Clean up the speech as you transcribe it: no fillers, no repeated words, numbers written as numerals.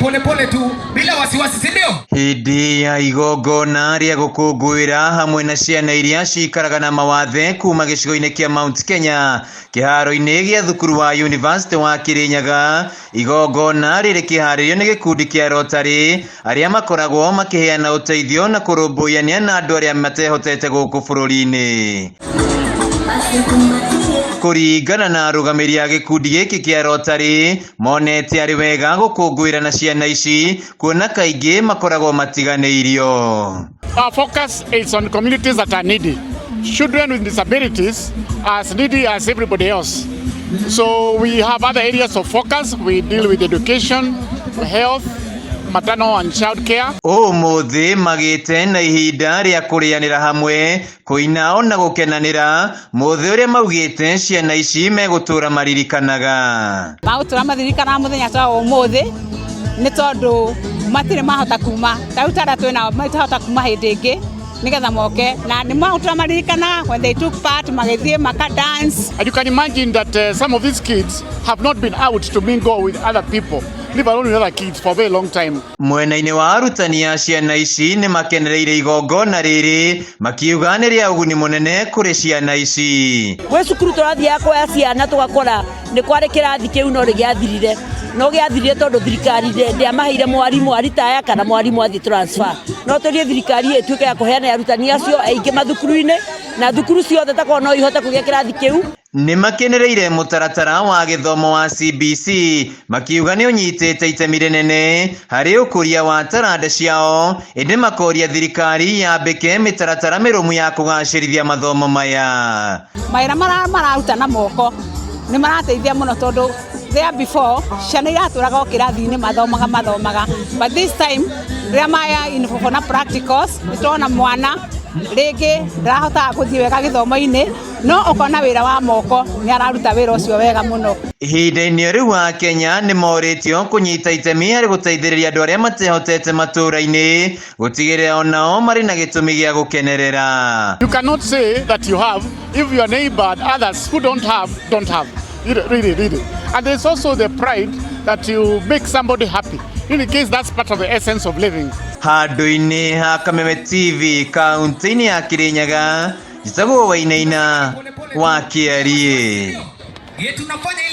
Polepole tu bila wasiwasi, si ndio? Hĩndĩ ya igongona rĩa gũkũngũĩra hamwe na ciana iria cikaraga na mawathe kuma gĩcigo-inĩ kĩa Mount Kenya kĩharo-inĩ gĩa thukuru wa University wa Kirinyaga. Igongona rĩrĩ kĩharĩrio nĩ gĩkundi kĩa Rotary arĩa makoragwo makĩheana ũteithio na kũrũmbũyania na andũ arĩa matehotete gũkũ bũrũri-inĩ. Kũringana na arũgamĩrĩri a gĩkundi gĩkĩ kĩa Rotary, monete arĩ wega gũkũngũĩra na ciana ici kuona kaingĩ makoragwo matiganĩirio. Our focus is on communities that are needy. Children with disabilities are as needy as everybody else. So we have other areas of focus. We deal with education, health, maternal and child care. Ũmũthĩ magĩte na ihinda rĩa kũrĩanĩra hamwe, kũina ona gũkenanĩra, mũthĩ ũrĩa maugĩte ciana ici megũtũra maririkanaga. Magũtũra maririkanaga mũthenya ta wa ũmũthĩ nĩ tondũ matirĩ mahota kuma ta rĩu ta arĩa twĩnao matahota kuma hĩndĩ ĩngĩ nĩgetha moke na nĩ magũtũra maririkanaga when they took part magĩthiĩ maka dance. And you can imagine that some of these kids have not been out to mingle with other people, leave alone with other kids, for a very long time. Mwena-inĩ wa arutani a ciana ici nĩ makenereire igongona rĩrĩ makiuga nĩ rĩa ũguni mũnene kũrĩ ciana ici. Gwĩ cukuru tũrathiaga kuoya ciana tũgakora nĩ kwarĩ kĩrathi kĩu no nĩ gĩathirire, no gĩathirire tondũ thirikari ndĩamaheire mwarimũ aritaya kana mwarimũ athiĩ transfer. No tũrie thirikari ĩtuĩke ya kũheana arutani acio aingĩ mathukuru-inĩ na thukuru ciothe takorwo no ihote kũgĩa kĩrathi kĩu. Nĩ makenereire mũtaratara wa gĩthomo wa CBC makiuga nĩ ũnyitĩte itemi rĩnene harĩ ũkũria wa taranda ciao, ĩndĩ makoria thirikari yambĩke mĩtaratara mĩrũmu ya kũgacĩrithia mathomo maya. Mawĩra mararuta na moko nĩ marateithia mũno tondũ there before ciana iratũraga o kĩrathi-inĩ mathomaga mathomaga, but this time rĩrĩa maya involve na practicals nĩ tũrona mwana rĩngĩ ndarahotaga gũthiĩ wega gĩthomo-inĩ no ũkona wĩra wa moko nĩ araruta wĩra ũcio wega mũno. Ihinda-inĩ rĩu Akenya nĩ morĩtio kũnyita itemi harĩ gũteithĩrĩria andũ arĩa matehotete matũũra-inĩ gũtigĩrĩra onao marĩ na gĩtũmi gĩa gũkenerera. You cannot say that you have if your neighbor and others who don't have, don't have. Really, really. And there's also the pride that you make somebody happy. In any case, that's part of the essence of living. Handũ-inĩ ha Kameme TV kaunti-inĩ ya Kirinyaga, njĩtagwo Wainaina wa Kĩariĩ. Ye tunafanya ile